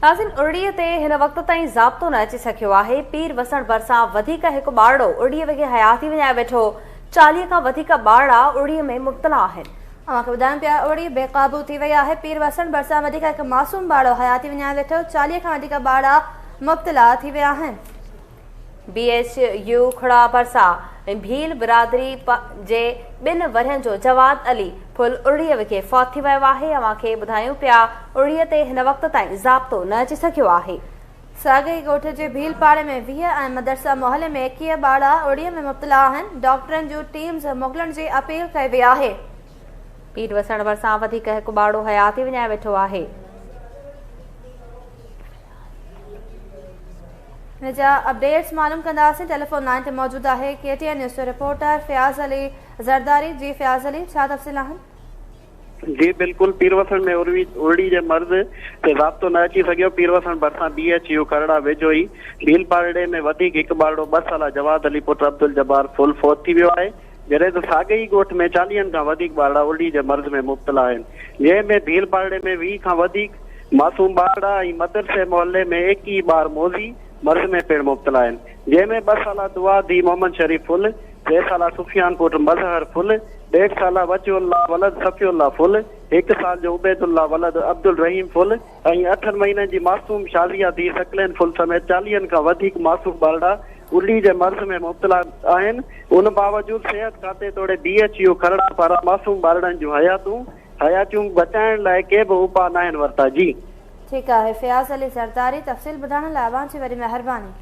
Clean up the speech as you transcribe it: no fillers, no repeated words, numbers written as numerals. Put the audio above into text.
ناظرين ارڙي تي هن وقت تائين ضابطو نه اچي سگهيو آهي. پير وسڻ ڀرسان وڌيڪ هڪ ٻارڙو ارڙي وگهي حياتي وڃائي ويٺو. 40 کان وڌيڪ ٻارڙا ارڙي ۾ مبتلا آهن. اوهان کي ٻڌايون پيا ارڙي بي قابو ٿي وئي آهي. پير وسڻ ڀرسان وڌيڪ هڪ معصوم ٻارڙو حياتي وڃائي ويٺو. 40 کان وڌيڪ ٻارڙا مبتلا ٿي ويا آهن. بي ايڇ يو کڙا ڀرسان ڀيل برادري جي ٻن ورهين جو جواد علي ڦل ارڙيء وگهي فوت ٿي ويو آهي. اوهان کي ٻڌايون پيا ارڙيء تي هن وقت تائين ضابطو نه اچي سگهيو آهي. ساڳئي ڳوٺ جي ڀيل پاڙي ۾ 20 ۽ مدرسه محلي ۾ 21 ٻارڙا ارڙيء ۾ مبتلا آهن. ڊاڪٽرن جون ٽيمز موڪلڻ جي اپيل ڪئي وئي آهي. پير وسڻ ڀرسان وڌيڪ هڪ ٻارڙو حياتي وڃائي ويٺو آهي. ان جا اپڊيٽس معلوم ڪنداسين ٽيليفون لائين تي موجود آهي ڪي ٽي اين نيوز جو رپورٽر فياض علي زرداري جي فياض علي ڇا تفصيل آهن؟ جي بلڪل پيروسڻ ۾ ارڙي جي مرض تي ضابطو نه اچي سگهيو پيروسڻ ڀرسان بي ايڇ يو کرڙا ويجهو ئي ڀيل پاڙڙي ۾ وڌيڪ هڪ ٻارڙو ٻه سالا جواد علي پٽ عبدالجبار ڦل فوت ٿي ويو آهي جڏهن ته ساڳئي ئي ڳوٺ ۾ چاليهن کان وڌيڪ ٻارڙا الڙي جي مرض ۾ مبتلا آهن، جنهن ۾ ڀيل پاڙي ۾ 20 کان وڌيڪ معصوم ٻارڙا ۽ مدرسي محلي ۾ 21 ٻار موذي مرض ۾ پڻ مبتلا آهن، جنهن ۾ ٻه سالا دعا ڌي محمد شريف ڦل، ٽي سالا سفيان پٽ مظهر ڦل، ڏيڍ سالا وجه الله ولد صفي الله ڦل، هڪ سال جو عبيد الله ولد عبدالرحيم ڦل ۽ اٺن مهينن جي معصوم شازيه ڌي ثقلين ڦل سميت چاليهن کان وڌيڪ معصوم ٻارڙا الڙي جي مرض ۾ مبتلا آهن، ان باوجود صحت کاتي توڙي بي ايڇ يو کرڙا پاران معصوم ٻارڙن جون حياتون حياتيون بچائڻ لاء ڪي به اپاء ناهن ورتا. جي. ٺيڪ آهي فياض علي زرداري تفصيل ٻڌائڻ لاء اوهان جي وڏي مهرباني.